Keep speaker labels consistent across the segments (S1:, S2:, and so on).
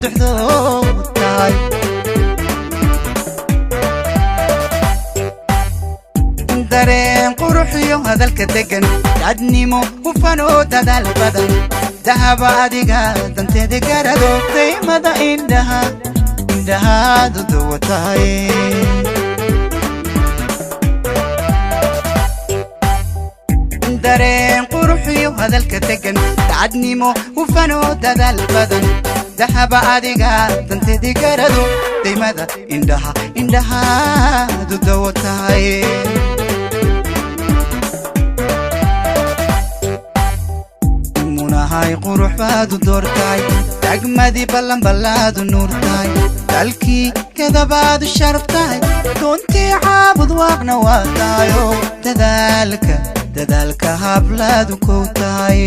S1: Tahay dareen quruxiyo hadalka degan, dadnimo hufan oo dadaal badan, dahaba adiga danteeda garado, daymada indhaha indhahaadu dawa tahay. Dareen quruxiyo hadalka degan, dacadnimo hufan oo dadaal badan, dahaba adiga danteedi garado, daymada indhaha indhahaadu dawo tahay. Munahay qurux baadu doortahay, degmadii ballanballaadu nuurtahay, dalkii kadabaadu sharaf tahay, doontii caabud waaqna waa tahayo, dadaalka dadaalka hablaadu kow tahay.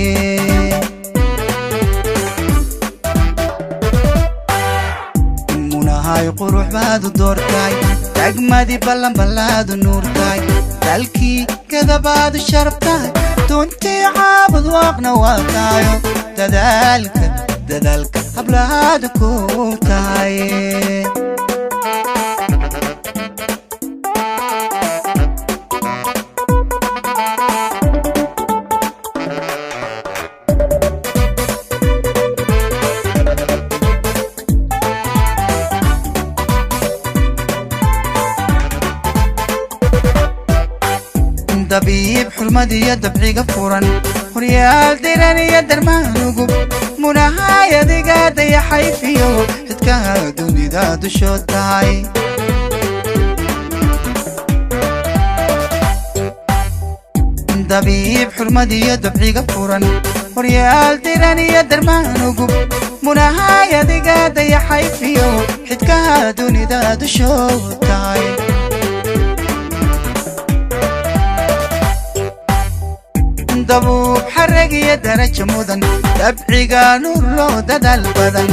S1: Munahay qurux baadu doortahay, degmadii ballanballaadu nuurtahay, dalkii kadabaadu sharaf tahay, doontii caabud waaqna waa tahayo, dadaalka dadaalka hablaadu kow tahay. Dabiib xurmadiyo dabciga furan, horyaal diran iyo darmaanugub, munahay adiga dayaxayfiyo xidkaha dunida dushood tahay. Dabiib xurmadiyo dabciga furan, horyaal diran iyo darmaanugub, munahay adiga dayaxayfiyo xidkaha dunida dushood tahay. Dabuub xarag iyo darajo mudan, dabciga nuur loo dadaal badan,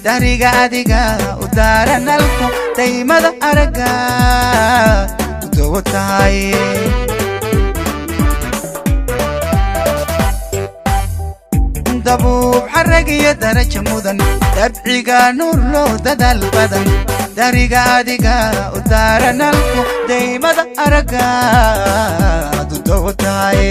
S1: dahriga adiga u daaranalko, daymada aragga u dawo tahay. Dabuub xarag iyo darajo mudan, dabciga nuur loo dadaal badan, dahriga adiga u daaranalko, daymada aragga u dawo tahay.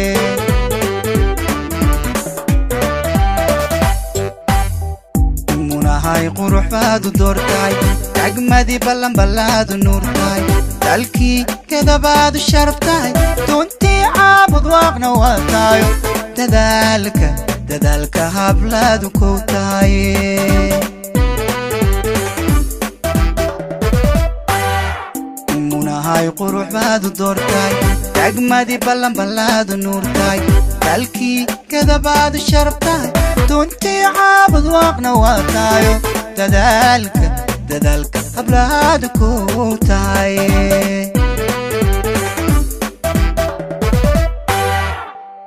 S1: Munahay qurux baadu doortahay, degmadii ballanballaadu nuurtahay, dalkii kadabaadu sharaf tahay, doontii caabud waaqna waa tahayo, dadaalka dadaalka hablaadu kow tahay. Munahay qurux baadu doortahay, degmadii ballanballaadu nuurtahay, dalkii kadabaadu sharaf tahay, doontii caabud waaqna waa tahayo, dadaalka dadaalka hablaadu kow tahay.